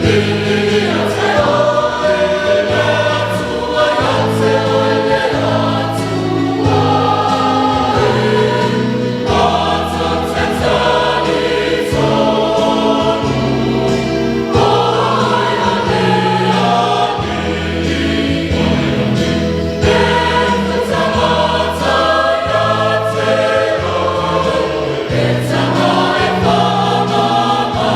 Ia te Oe le Atua, ia te Oe le Atua e, matou te talitonu, o Oe ia le Alii, e taumata ia te Oe, e taga e faamama.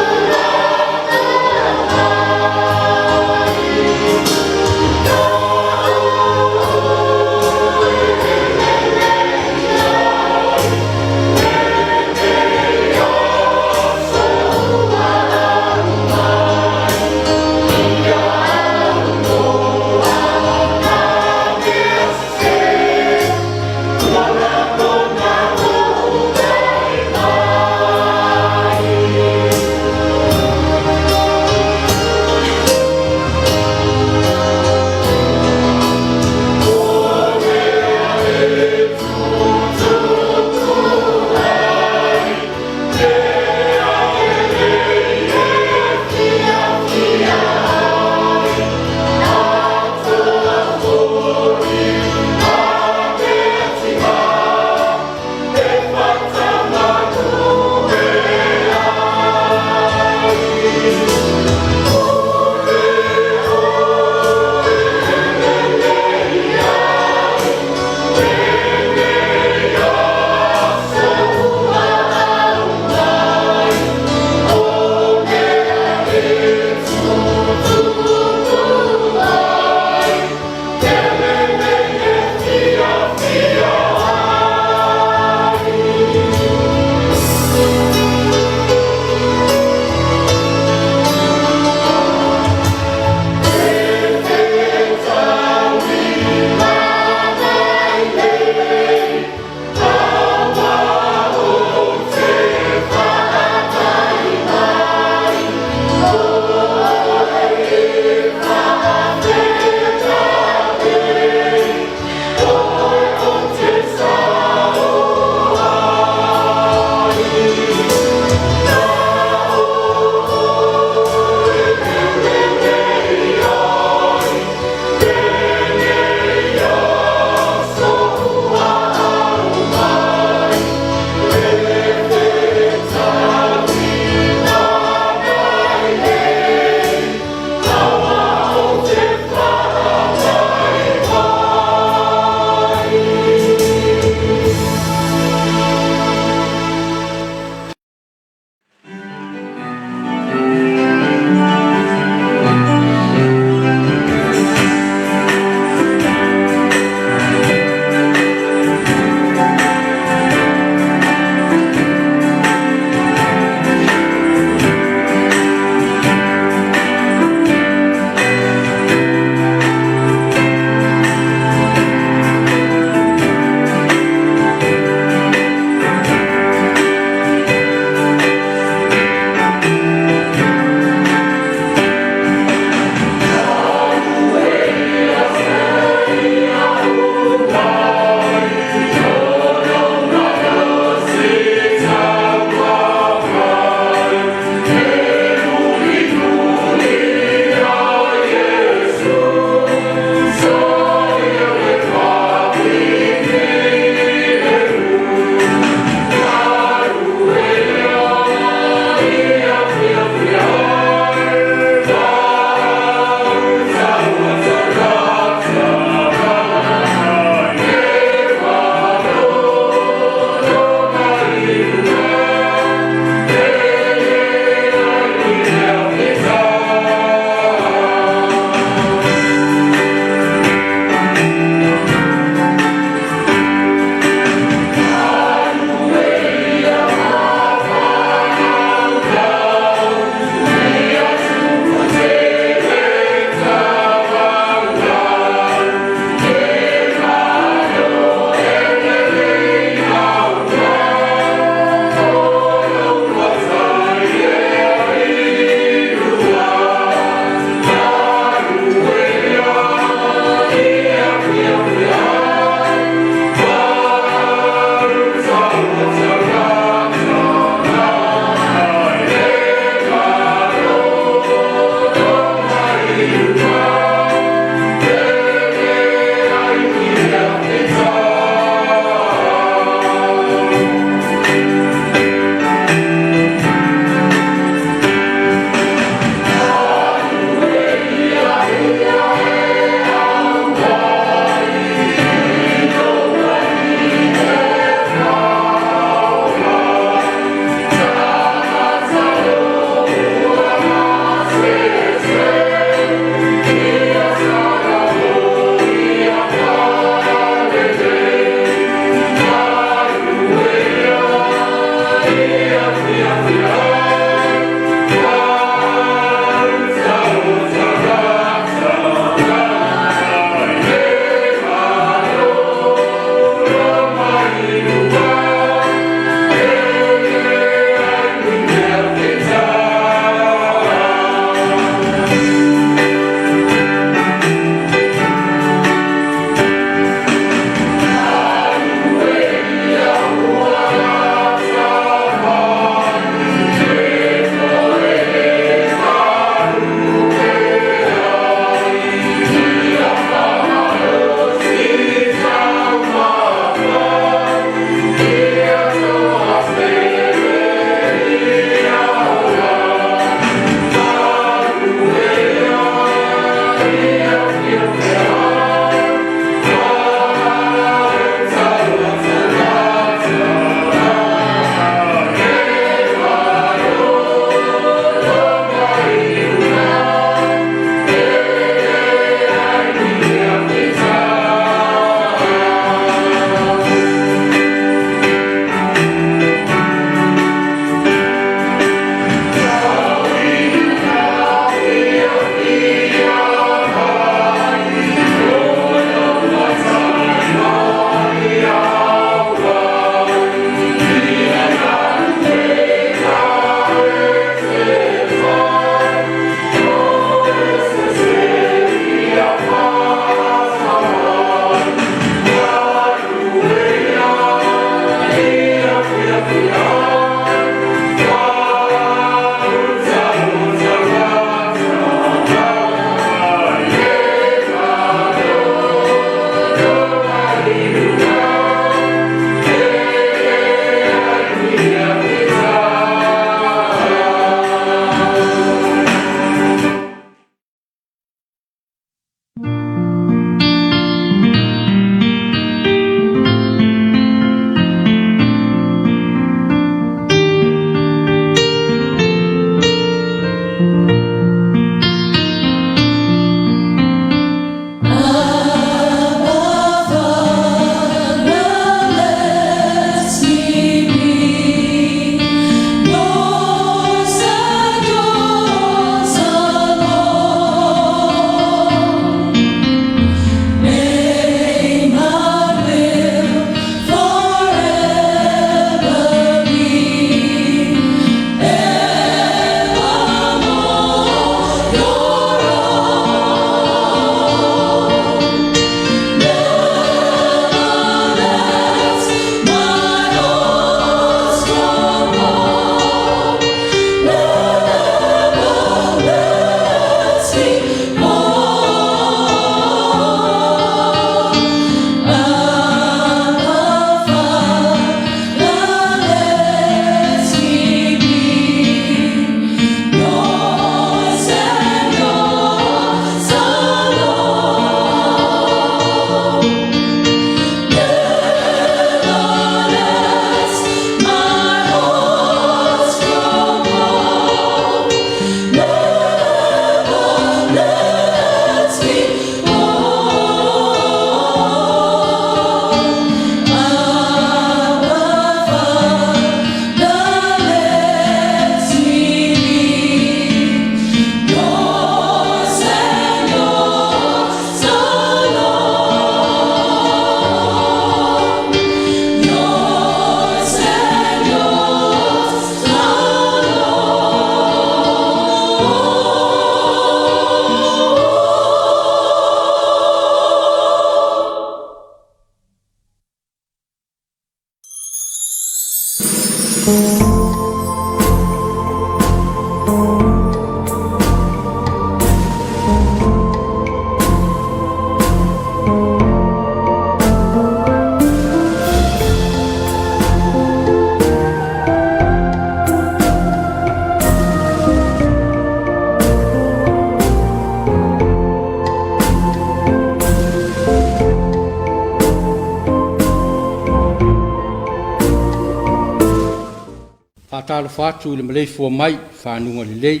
Faatalofa atu i le maleifua mai i faguga lelei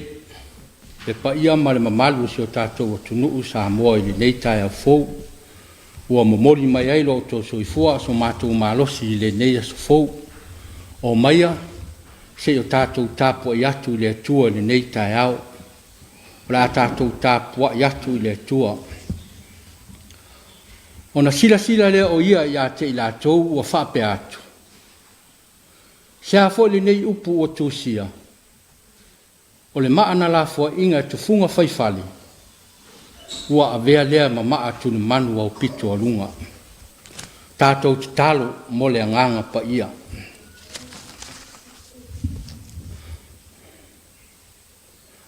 le paia ma le mamalu o si o tatou atunuu Samoa i lenei taeao fou, ua momoli mai ai lo outou soifua a o so matou malosi i lenei aso fou. Omaia se i o tatou tapuai atu i le Atua i lenei taeao. O le a tatou tapuai atu i le Atua. Ona silasila lea o ia ia te i latou ua faapea atu, Se a foi lenei upu ua tusia, o le maa na lafoaiina e tufuga faifale, ua avea lea ma maa tulimanu aupito a luga. Tatou tatalo mo le Agaga Paia.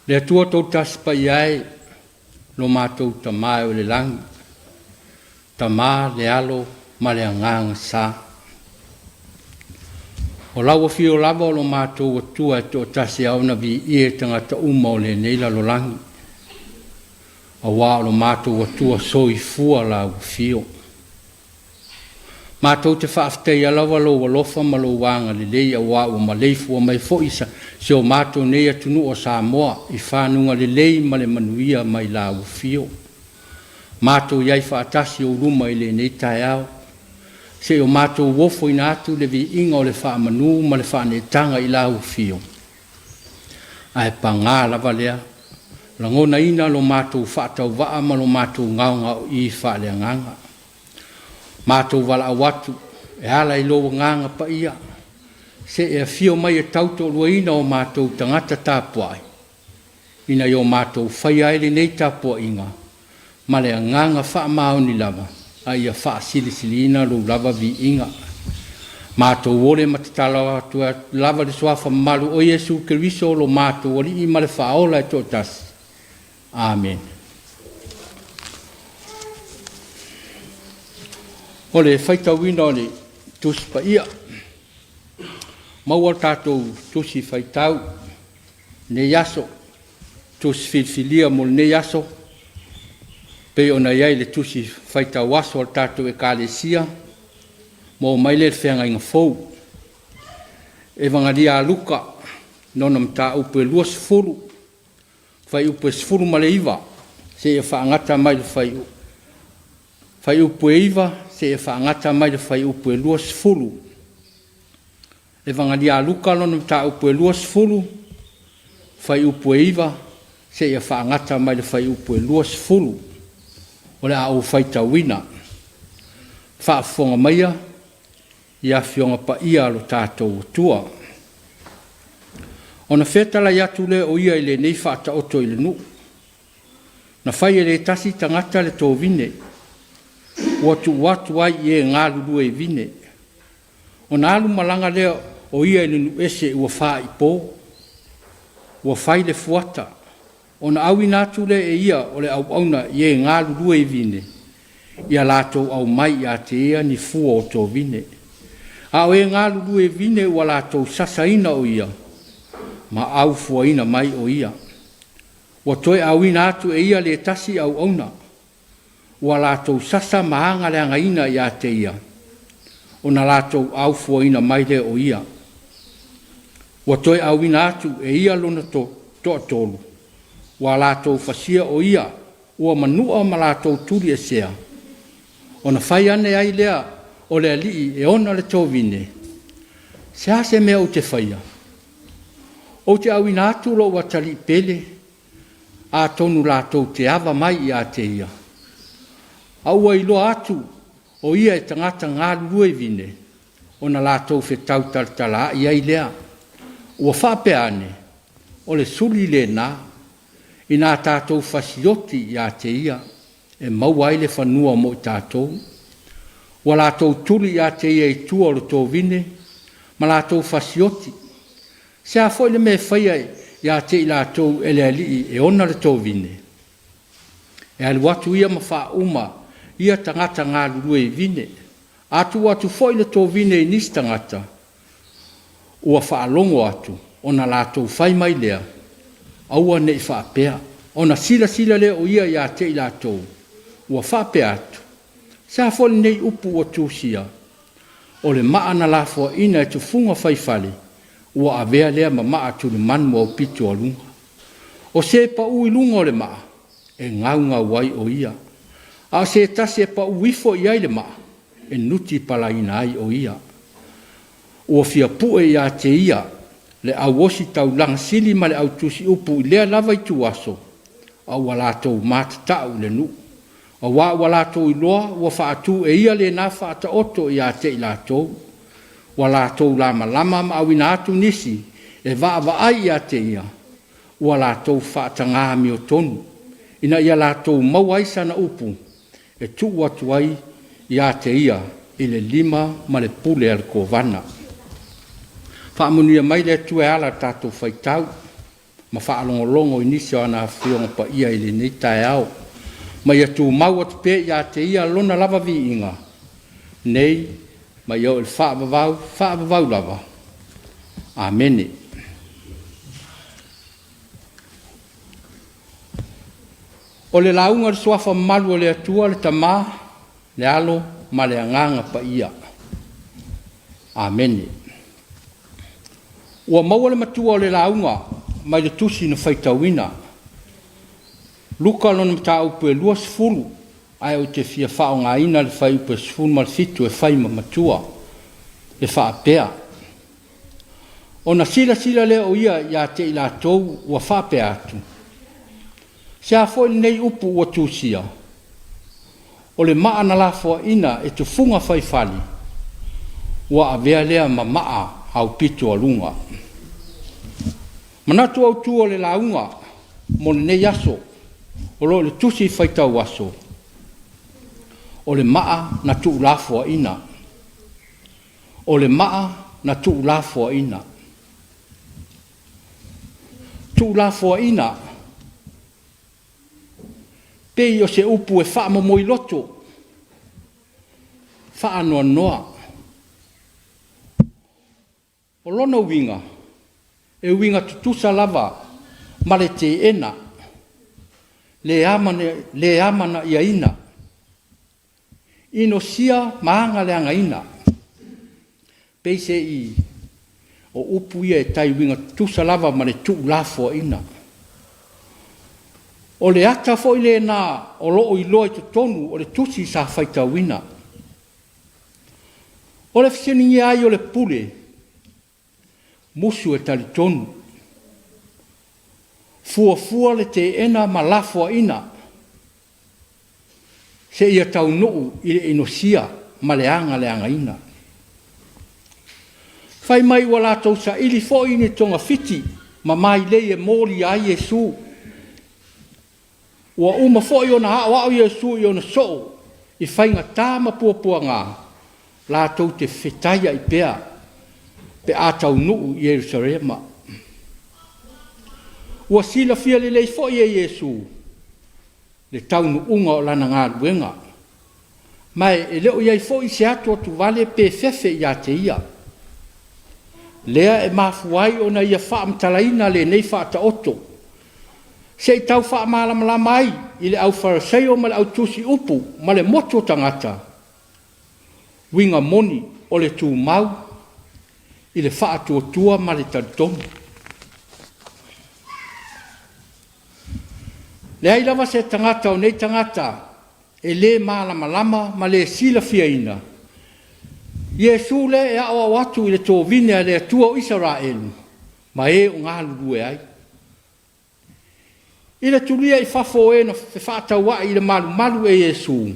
Le Atua Toatasi Paia e, lo matou Tama e o le lagi, Tama, le Alo ma le Agaga Sa. O lau afio lava o lo matou Atua e toatasi e ao ona viia e tagata uma o lenei lalolagi, aua o lo matou Atua soifua lau afio. Matou te faafetaia lava lou alofa ma lou agalelei aua ua maleifua mai foi si o matou nei atunuu o Samoa i fanuga lelei ma le manuia mai lau afio. Matou i ai faatasi i ou luma i lenei taeao, se i o matou ofoina atu le viiga o le faamanu ma le faaneetaga i lau afio. Ae paga lava lea, lagonaina lo matou faatauvaa ma lo matou gaogaoii faaleagaga. Matou valaau atu e ala i lou Agaga Paia, se i e afio mai e tautoaluaina o matou tagata tapuai, ina ia o matou faia ai lenei tapuaiga ma le agaga faamaoni lava, a ia faasilisiliina lou lava viiga. Matou ole ma tatalo atu lava i le Suafa mamalu o Iesu Keriso lo matou Alii ma le Faaola e toatasi. Amene. O le faitauina o le Tusi Paia. Maua le tatou Tusi Faitau i lenei aso, Tusi filifilia mo lenei aso, pei ona i ai le Tusi Faitau Aso a le tatou Ekalesia, maua mai lea i le Feagaiga Fou. Evagalia a Luka, lona mataupu e 20, fuaiupu e 19 seia faagata mai le fuaiupu e 9 seia faagata mai le fuaiupu e 20. Evagalia a Luka lona mataupu e 20, fuaiupu e 9 seia faagata mai le fuaiupu e 20. O le a ou faitauina. Faafofoga maia i Afioga Paia a lo tatou Atua. Ona fetalai atu lea o ia i lenei faataoto i le nuu. Na fai e le tasi tagata le tovine, ua tuu atu ai i e galulue i vine. Ona alu malaga lea o ia i le nuu ese ua faaipo, ua fai le fuata, ona auina atu lea e ia o le auauna i e galulue i vine, ia latou aumai ia te ia ni fua o tovine. A o e galulue i vine ua latou sasaina o ia, ma aufuaina mai o ia. Ua toe auina atu e ia le tasi auauna, ua latou sasa ma agaleagaina ia te ia, ona latou aufuaina mai lea o ia. Ua toe auina atu e ia lona toatolu, ua latou fasia o ia, ua manua ma latou tuliesea, ona fai ane ai lea o le alii e ona le tovine, se a se mea ou te faia? Ou te auina atu lou atalii pele, atonu latou te ava mai ia te ia. A ua iloa atu o ia e tagata galulue i vine, ona latou fetau talatalaai ai lea. Ua faapea ane, o le suli lena, ina tatou fasioti ia te ia, e maua ai le fanua mo i tatou. Ua latou tuli ia te ia i tua o le tovine, ma latou fasioti. Se a foi le mea e faia ia te i latou e le alii e ona le tovine? E alu atu ia ma faauma ia tagata galulue i vine. A tuu atu foi le tovine i nisi tagata, ua faalogo atu, ona latou fai mai lea, aua ne i faapea. Ona silasila lea o ia ia te i latou, ua faapea atu, se a foi lenei upu ua tusia, o le maa na lafoaina e tufuga faifale, ua avea lea ma maa tulimanu aupito a luga. O se pau i luga o le maa, e gaugau ai o ia. A o se tasi e pau ifo i ai le maa, e nutipalaina ai o ia. Ua fia pue ia te ia le au osi taulaga sili ma le au tusi upu i lea lava ituaso, a ua latou matatau i le nuu. Auā ua latou iloa ua faatu e ia lena faataoto ia te i latou. Ua latou lamalama ma auina atu nisi e vaavaai ia te ia, ua latou faataga amiotonu, ina ia latou maua ai sana upu e tuu atu ai ia te ia i le lima ma le pule a le Kovana. Faamanuia mai le Atua e ala i le tatou faitau ma faalogologo i nisi o ana Afioga Paia i lenei taeao. Ma ia tumau atu pea ia te Ia lona lava viiga, nei ma ia oo i le faavavau, faavavau lava. Amene. O le lauga i le Suafa mamalu o le Atua, le Tama, le Alo ma le Agaga Paia. Amene. Ua maua le matua o le lauga mai le tusi na faitauina. Luka lona mataupu e 20, ae ou te fia faaaogaina le fuaiupu e 17 e fai ma matua, e faapea, Ona silasila lea o ia ia te i latou ua faapea atu, se a foi lenei upu ua tusia, o le maa na lafoaina e tufuga faifale, ua avea lea ma maa aupito a luga. Manatu autu o le lauga mo lenei aso, o lo o i le tusi faitau aso, o le maa na tuulafoaina. O le maa na tuulafoaina. Tuulafoaina, pei o se upu e faamomoiloto, faanoanoa. O lona uiga, e uiga tutusa lava ma le teena, le amanaiaina, inosia ma agaleagaina. Peiseai o upu ia e tai uiga tutusa lava ma le tuulafoaiina. O le ata foi lena o lo o iloa i totonu o le tusi sa faitauina. O le fesiligia ai o le pule, musu e talitonu, fuafua le teena ma lafoaiina seia taunuu i le inosia ma le agaleagaina. Fai mai ua latou saili foi ni togafiti ma mailei e molia ai Iesu. Ua uma foi ona aoao Iesu i ona soo i faigata ma puapuaga latou te fetaiai pea pe a taunuu i Ierusalema. Ua silafia lelei foi e Iesu le taunuuga o lana galuega, ma e le o i ai foi se atuatuvale pe fefe ia te ia. Lea e mafua ai ona ia faamatalaina lenei faataoto, se i tau faamalamalama ai i le aufaraseio ma le autusi upu ma le motu o tagata, uiga moni o le tumau i le faatuatua ma le talitonu. Leai lava se tagata o nei tagata e le malamalama ma le silafiaina Iesu lea e aoao atu i le tovine a le Atua o Isaraelu ma e o galulue ai. I le tulia i fafo o e na fefaatauai i le malumalu e Iesu,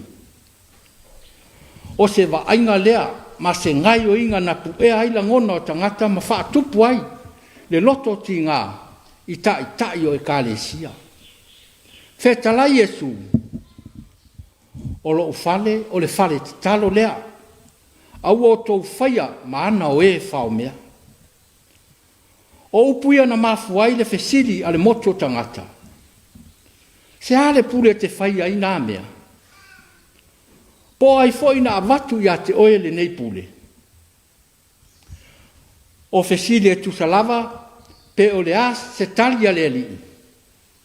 o se vaaiga lea ma se gaoioiga na puea ai lagona o tagata ma faatupu ai le loto tiga i taitai o Ekalesia. Fetalai Iesu, o lou fale o le fale tatalo lea, a ua outou faia ma ana o e faomea. O upu ia na mafua ai le fesili a le motu o tagata, Se a le pule e te faia ai na mea? Po o ai foi na avatu ia te oe lenei pule? O fesili e tusa lava pe o le a se tali a le Alii,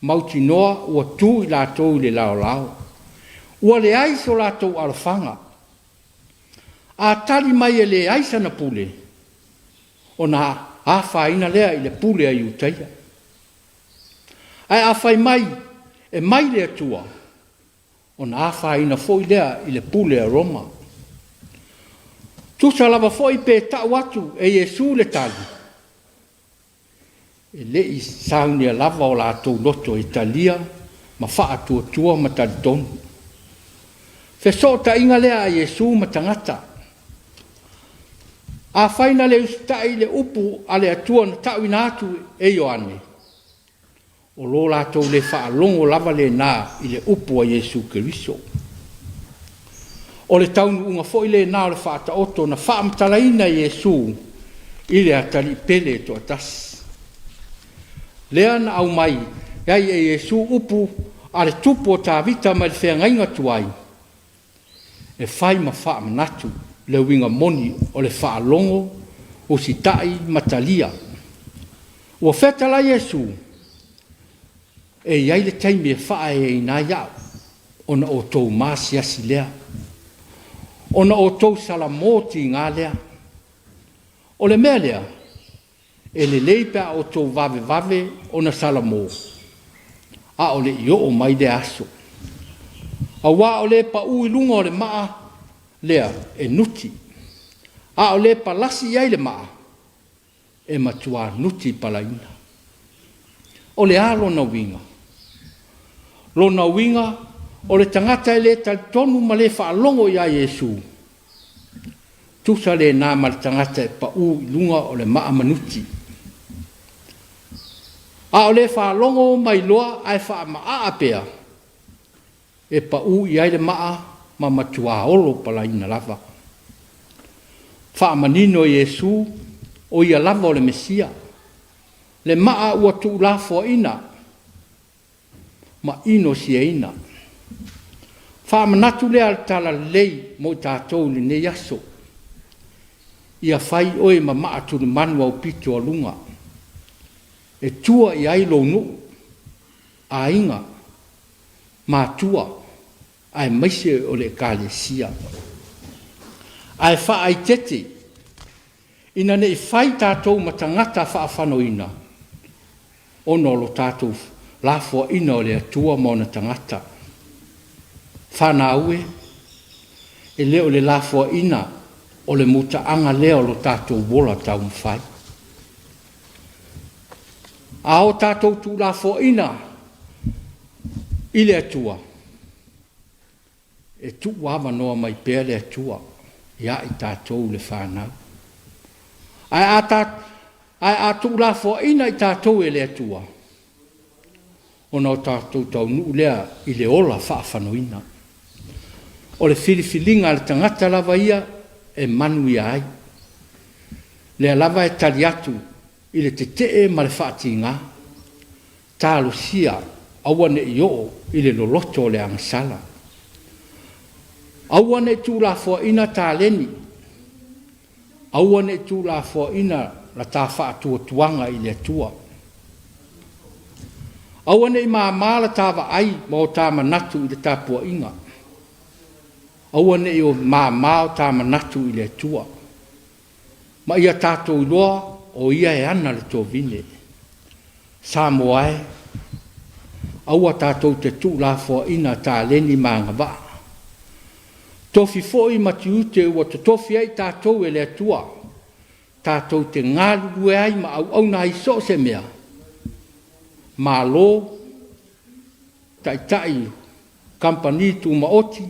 mautinoa ua tu i latou i le laolao. Ua leai so latou alofaga. A tali mai e leai sana pule, ona afaina lea i le pule a Iutaia. Ae a fai mai e mai le Atua, ona afaina foi lea i le pule a Roma. Tusa lava foi pe tau atu e Iesu le tali, e le i saunia lava o latou loto e talia ma faatuatua ma talitonu. Fesootaiga lea a Iesu ma tagata. Afai na le usitai i le upu a le Atua na ta'uina atu e Ioane, o lo latou le faalogo lava lena i le upu a Iesu Keriso. O le taunuuga foi lena o le Faataoto na faamatalaina e Iesu i le atalii pele e toatasi. Lea na aumai ai e Iesu upu a le tupu o Tavita mai le Feagaiga Tuai, e fai ma faamanatu le uiga moni o le faalogo, usitai ma talia. Ua fetalai Iesu, e i ai le taimi e faaeaina ai a'u, ona outou maasiasi lea, ona outou salamo tiga lea. O le mea lea, e lelei pe a outou vavevave ona salamo, a o le i oo mai lea aso. Auā o le paū i luga o le maa lea e nuti, a o le palasi i ai le maa, e matua nuti palaina. O le a lona uiga? Lona uiga, o le tagata e le talitonu ma le faalogo ia Iesu, tusa lena ma le tagata e paū i luga o le maa manuti. A o le faalogo ma iloa ae faamaaa pea, e paū i ai le maa ma matua olo palaina lava. Faamanino e Iesu, o ia lava o le Mesia, le maa ua tuulafoaiina ma inosiaina. Faamanatu lea a le Talalelei mo i tatou i lenei aso. Ia fai oe ma maa tulimanu aupito a luga, e tua i ai lou nuu, aiga, matua, aemaise o le Ekalesia. Ae faaeteete, ina ne i fai tatou ma tagata faafanoina, ona o lo tatou lafoaiina o le Atua ma ona tagata. Fanau e, e le o le lafoaiina o le mutaaga lea o lo tatou ola taumafai. A o tatou tuulafoaiina i le Atua, e tuuavanoa mai pea le Atua ia i tatou le fanau. Ae a tuulafoaiina i tatou e le Atua, ona o tatou taunuu lea i le ola faafanoina. O le filifiliga a le tagata lava ia e manuia ai. Lea lava e tali atu i le tetee ma le faatiga. Talosia aua ne i oo i le loloto o le agasala. Aua ne i tuulafoaiina taleni. Aua ne i tuulafoaiina la ta faatuatuaga i le Atua. Aua ne i māmā la ta vaai ma o ta manatu i le tapuaiga. Aua ne i o māmā o ta manatu i le Atua. Ma ia tatou iloa o Ia e ana le tovine. Samoa e, aua tatou te tuulafoaiina taleni ma agavaa. Tofi foi ma tiute ua totofi ai tatou e le Atua, tatou te galulue ai ma auauna ai i so o se mea, Malo, taitai kamupani tumaoti,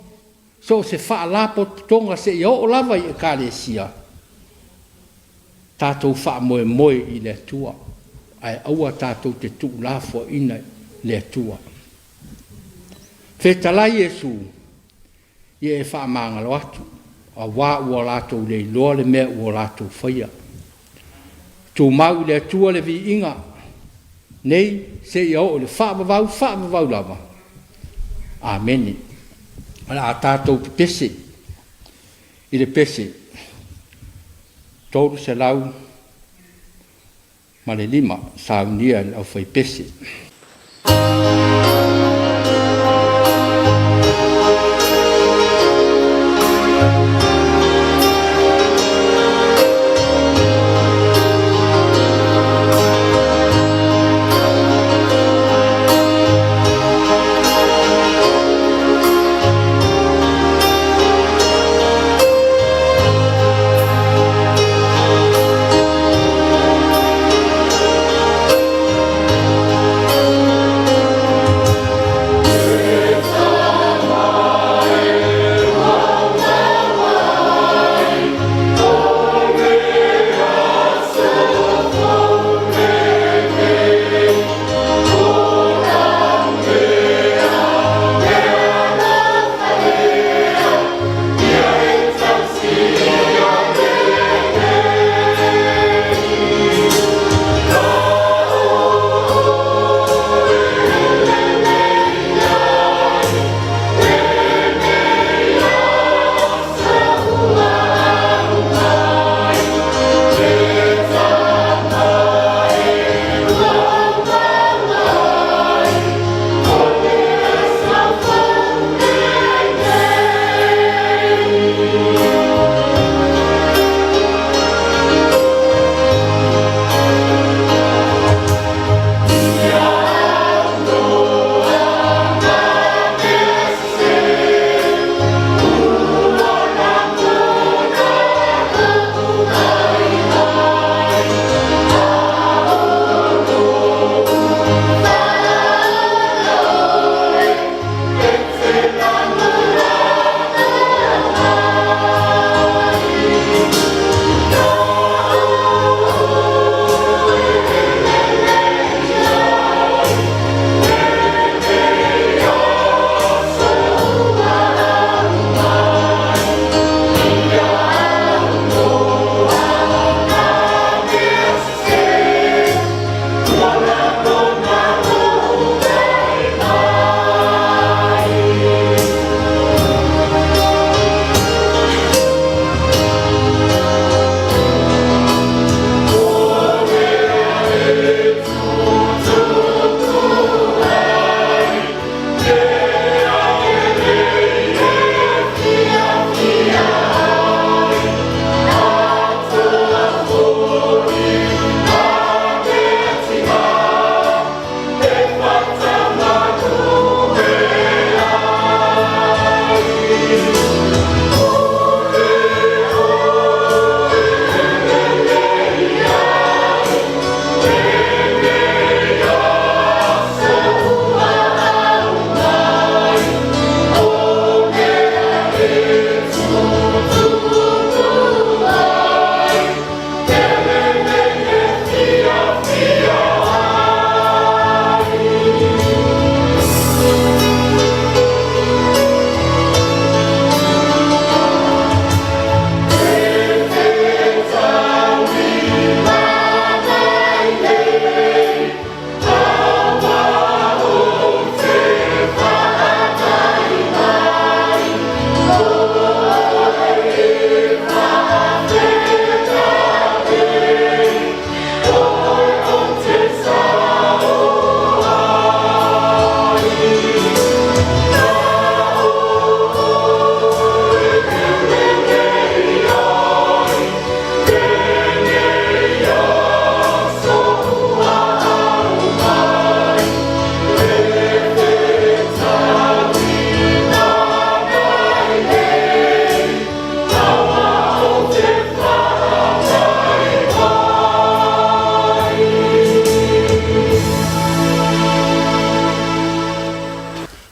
so o se faalapotopotoga seia oo lava i Ekalesia, tatou faamoemoe i le Atua, ae aua tatou te tuulafoaiina le Atua. Fetalai Iesu, ia e faamagalo atu, auā ua latou le iloa le mea ua latou faia. Tumau i le Atua le viiga nei seia oo i le faavavau faavavau lava. Amene. O le a tatou pepese i le pese 305 saunia e le aufaipese.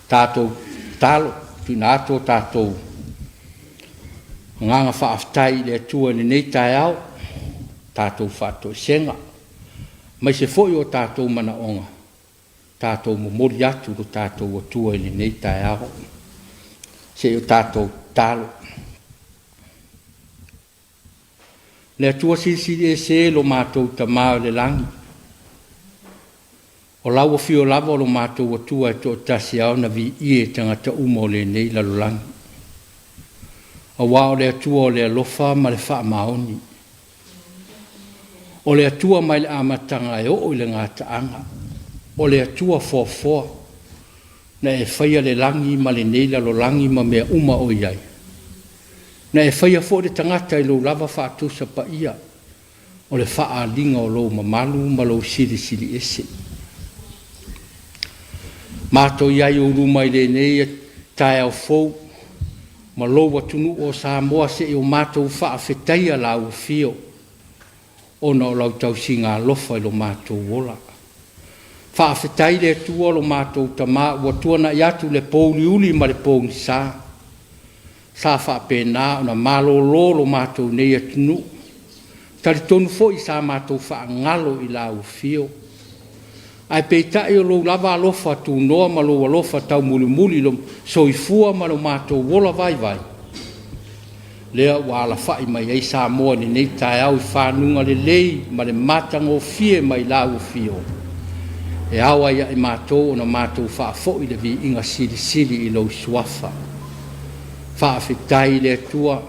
Tatou tatalo, tuuina atu o tatou agaga faafetai i le Atua i lenei taeao, tatou faatoesega, aemaise foi o tatou manaoga, tatou momoli atu i lo tatou Atua i lenei taeao. Se i o tatou tatalo. Le Atua silisili ese lo matou Tamā o le lagi, o lau afio lava o lo matou Atua e toatasi ao na viia e tagata uma o lenei lalolagi. Auā o le Atua o le alofa ma le faamaoni. O le Atua mai le amataga e oo i le gataaga. O le Atua foafoa, na e faia le lagi ma lenei lalolagi ma mea uma o i ai. Na e faia foi le tagata i lou lava faatusa paia, o le faaaliga o lou mamalu ma lou silisili ese. Matou i ai i ou luma i lenei taeao fou ma lou atunuu o Samoa, se'i o matou faafetaia lau afio ona o lau tausiga alofa i lo matou ola. Faafetai le Atua lo matou Tamā ua tuana'i atu le pouliuli ma le pogisa, sa faapena ona malōlō lo matou nei atunuu. Talitonu foi sa matou faagalo i lau afio, ae peitai o lou lava alofa tunoa ma lou alofa taumulimuli i lo soifua ma lo matou ola vaivai, lea ua alafa'i mai ai Samoa i lenei taeao i fanuga lelei ma le matagofie mai lau afio, e ao ai ia i matou ona matou faafoi le viiga silisili i lou Suafa. Faafetai i le Atua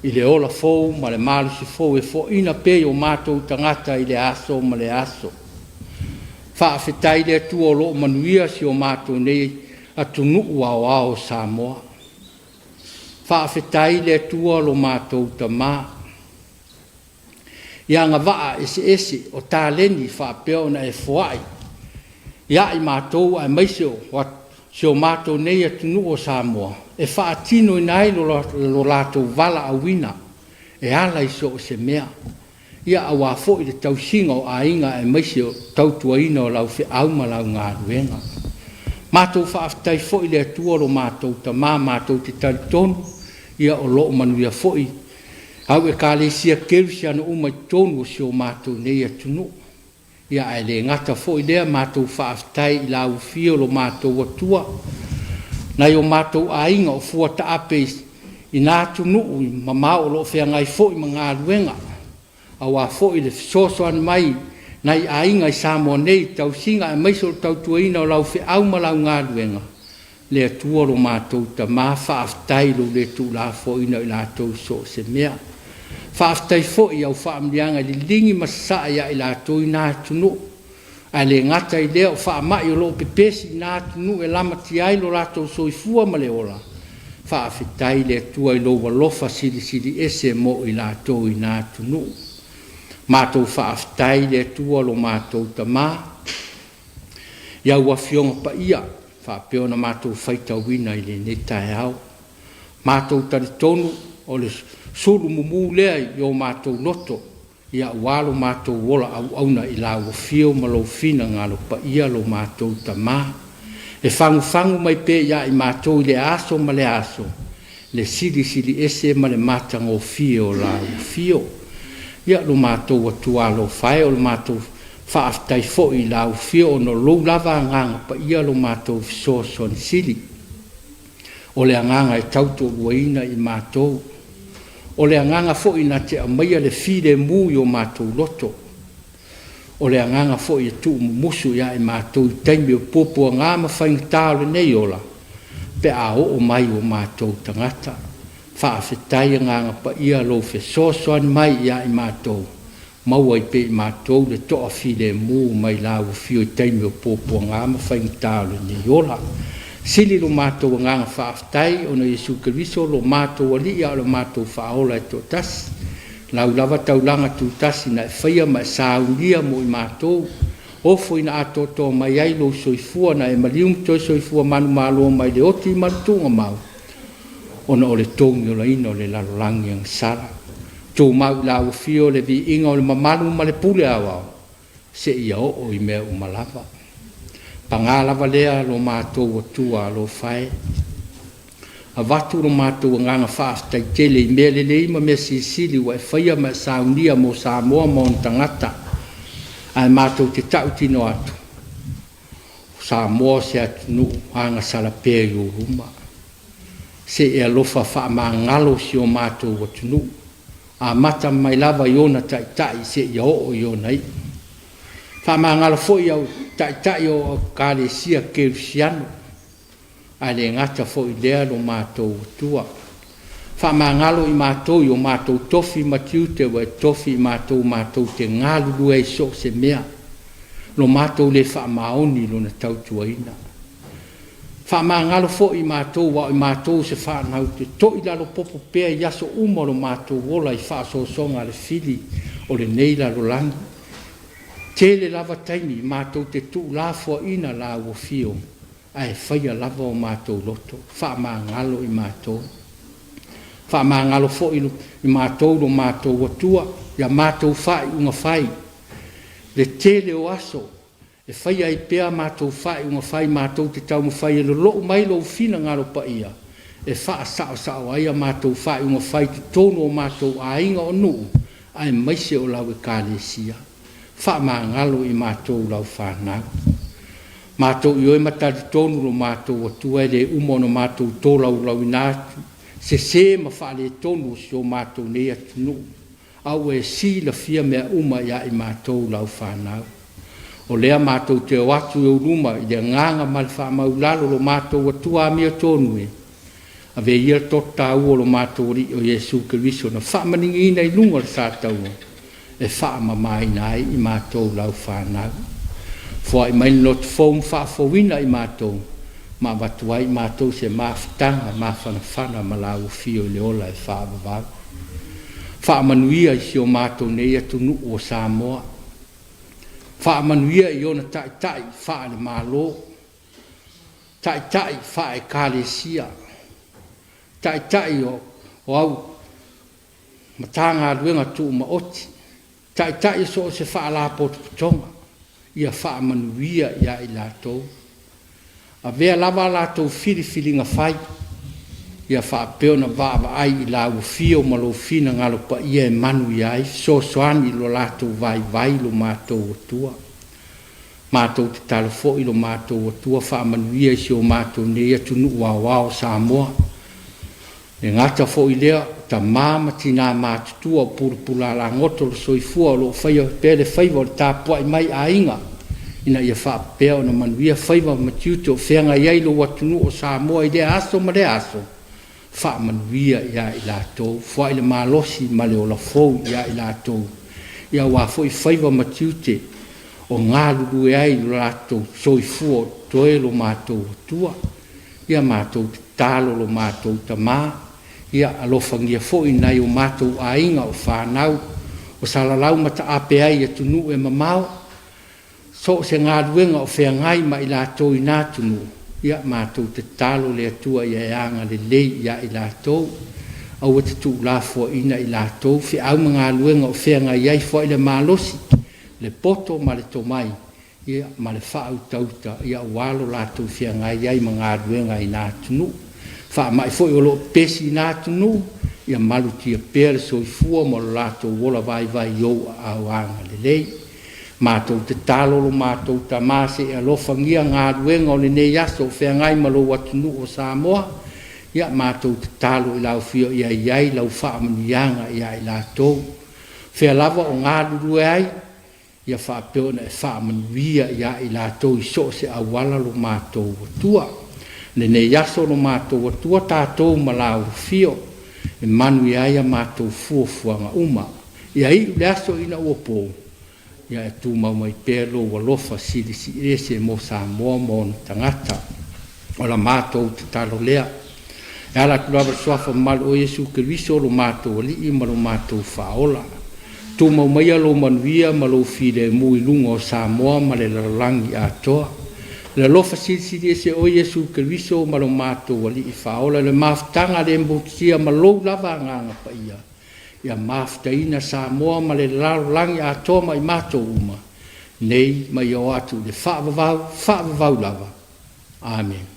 i le ola fou ma le malosi fou e foaina pea i o matou tagata i le aso ma le aso. Faafetai i le Atua o lo o manuia si o matou nei atunuu aoao o Samoa. Faafetai i le Atua lo matou Tamā i agavaa eseese o taleni faapea ona e foai ia i matou aemaise o si o matou nei atunuu o Samoa, e faatinoina ai lo latou valaauina e ala i so o se mea, ia auā foi le tausiga o aiga aemaise o tautuaina o lau feau ma lau galuega. Matou faafetai foi i le Atua lo matou Tamā, matou te talitonu ia o lo o manuia foi au Ekalesia Kerisiano uma i totonu o si o matou nei atunuu. Ia ae le gata foi i lea, matou faafetai i lau afio lo matou Atua, nai o matou aiga o fuataape i na atunuu mamao o lo o feagai foi ma galuega, auā foi le fesoasoani mai nai aiga i Samoa nei i tausiga aemaise o le tautuaina o lau feau ma lau galuega. Le Atua lo matou Tamā, faafetai i lou le tuulafoaiina o i latou i so o se mea. Faafetai foi i au faamanuiaga e liligi ma sasaa ia i latou i na atunuu, ae le gata i lea o faamai o lo o pepesi i na atunuu e lamatia ai lo latou soifua ma le ola. Faafetai i le Atua i lou alofa silisili ese mo i latou i na atunuu. Matou faafetai i le Atua lo matou Tamā i au Afioga Paia faapea ona matou faitauina i lenei taeao. Matou talitonu o le sulumumu lea i o matou loto, ia aua lo matou ola auauna i lau afio ma lou finagalo paia lo matou Tamā. E fagufagu mai pea ia i matou i le aso ma le aso le silisili ese ma le matagofie o lau afio. Ia lo matou Atua alofa e, o le matou faafetai foi i lau afio ona o lou lava Agaga Paia lo matou fesoasoani sili. O le agaga e tautoaluaina i matou, o le agaga foi na te aumaia le filemu i o matou loto, o le agaga foi e tuumumusu ia i matou i taimi o puapuaga ma faigata o lenei ola, pe a oo mai o matou tagata. Faafetai Agaga Paia lou fesoasoani mai ia i matou, maua ai pea i matou le toafilemu mai lau afio i taimi o puapuaga ma faigata o lenei ola. Sili lo matou agaga faafetai ona Iesu Keriso lo matou Alii a o le matou Faaola e toatasi, lau lava taulaga tutasi na e faia ma e saunia mo i matou, ofoina atoatoa mai ai lou soifua na e maliu ma toe soifua manumalo mai le oti ma le tuugamau, ona o le togiolaina o le lalolagi agasala. Tumau i lau afio le viiga o le mamalu ma le pule aoao, seia oo i mea uma lava. Paga lava lea lo matou Atua alofa e, avatu lo matou agaga faafetai tele i mea lelei ma mea silisili ua e faia ma e saunia mo Samoa ma ona tagata, ae matou te tautino atu, o Samoa o se atunuu agasala pea i ou luma. Se e alofa faamagalo si o matou atunuu. Amata mai lava i ona taitai seia oo i ona iu. Faamagalo foi au taitai o Ekalesia Kerisiano, ae le gata foi i lea lo matou Atua. Faamagalo i matou i o matou tofi ma tiute ua e tofi i matou matou te galulue ai i so o se mea, lo matou le faamaoni i Lona tautuaina. Faamagalo foi i matou, aua o i matou o se fanau te toilalo popo pea i aso uma o lo matou ola i faaosoosoga a le fili o lenei lalolagi. Tele lava taimi matou te tuulafoaiina la ua afio, ae faia lava o matou loto. Faamagalo i matou. Faamagalo foi i matou lo matou Atua, ia matou faaiuga fai, le tele o aso e faia ai pea matou faaiuga fai, matou te taumafai e lolou mai lou finagalo paia, e faasaosao ai a matou faaiuga fai i totonu o matou aiga o nuu, aemaise o lau Ekalesia. Faamagalo i matou lau fanau. Matou ioe ma talitonu lo matou Atua e le uma ona matou tolaulauina atu sesē ma faaletonu o si o matou nei atunuu, a ua e silafia mea uma ia i matou lau fanau. O lea matou te o atu i ou luma i le agaga ma le faamaulalo lo matou Atua amiotonu e, avea ia le toto taua o lo matou Alii o Iesu Keriso na faamanigiina i luga o le sataua, e faamamaina ai i matou lau fanau. Foai mai le loto fou ma faafouina i matou, ma avatu ai i matou se mafutaga mafanafana ma lau afio i le ola e faavavau. Faamanuia i si o matou nei atunuu o Samoa. Faamanuia i ona taitai faale-Malo, taitai faale-Ekalesia, taitai o au Matagaluega Tumaoti, taitai o so o se faalapotopotoga, ia faamanuia ia i latou. Avea lava a latou filifiliga fai, ia faapea ona vaavaai i lau afio ma lou finagalo paia e manuia ai, fesoasoani i lo latou vaivai lo matou Atua. Matou tatalo foi lo matou Atua, faamanuia i si o matou nei atunuu aoao o Samoa. E gata foi i lea, o tamā ma tinā matutua o pulapula alagoto o le soifua o lo o faia pea le faiva o le tapuai mai aiga, ina ia faapea ona manuia faiva ma tiute o feagai ai lou atunuu o Samoa i lea aso ma lea aso, faamanuia ia i latou, foai le malosi ma le ola fou ia i latou, aua foi faiva ma tiute o galulue ai lo latou soifua o totoe lo matou Atua. Ia matou tatalo lo matou Tamā, ia alofagia foi nai o matou aiga o fanau o salalau mataape ai i atunuu e mamao, so o se galuega o feagai ma i latou i na atunuu, ia matou tatalo le Atua ia e agalelei ia i latou, aua te tuulafoaiina i latou, feau ma galuega o feagai ai, foai le malosi, le poto ma le tomai, ia, ma le faautauta, ia aua lo latou feagai ai ma galuega i na atunuu. Faamai foi o lo o pepesi i na atunuu, ia malutia pea le soifua ma lo latou ola vaivai i ou aao agalelei. Matou tatalo lo matou Tamā se i alofagia galuega o lenei aso o feagai ma lou atunuu o Samoa, ia matou tatalo i lau Afio ia i ai lau faamanuiaga ia i latou. Fea lava o galulue ai, ia faapea ona e faamanuia ia i latou i so o se auala lo matou Atua. Lenei aso lo matou Atua tatou ma lau afio, e manuia ai a matou fuafuaga uma. Ia iu le aso ina ua po, ia e tumau mai pea lou alofa silisiliese mo Samoa ma ona tagata. O la matou tatalo lea. E ala atu lava i le suafa mamalu o Iesu Keriso lo matou Alii ma lo matou Faaola. Tumau maia lou manuia ma lou filemu i luga o Samoa ma le lalolagi atoa. Le alofa silisili ese o Iesu Keriso ma lo matou Alii Faaola, le mafutaga le motusia ma lou lava Agaga Paia, ia mafutaina Samoa ma le lalolagi atoa ma i matou uma, nei ma ia oo atu i le faavavau, faavavau lava. Amene.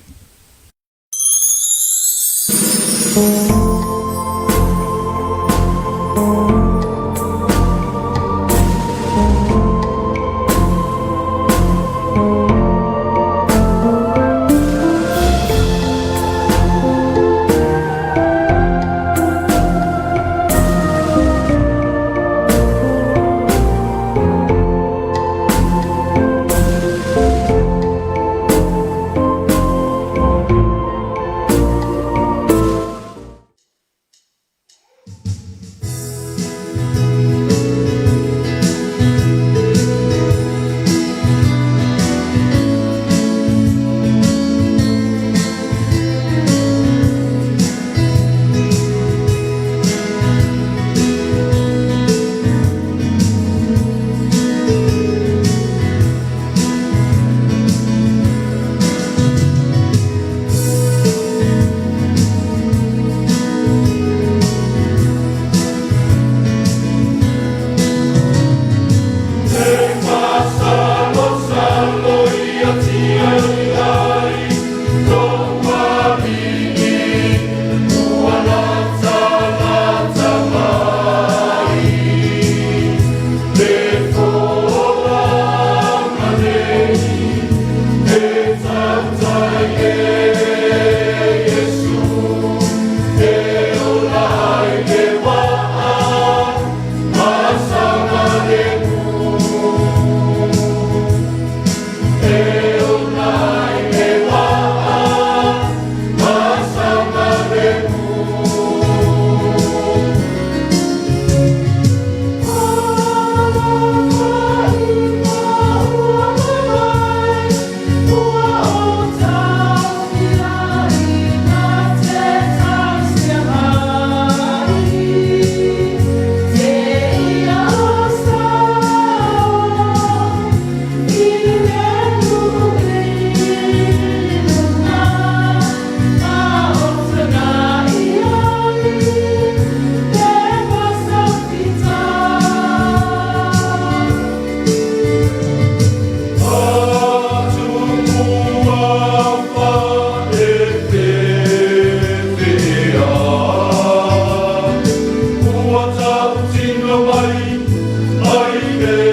Te.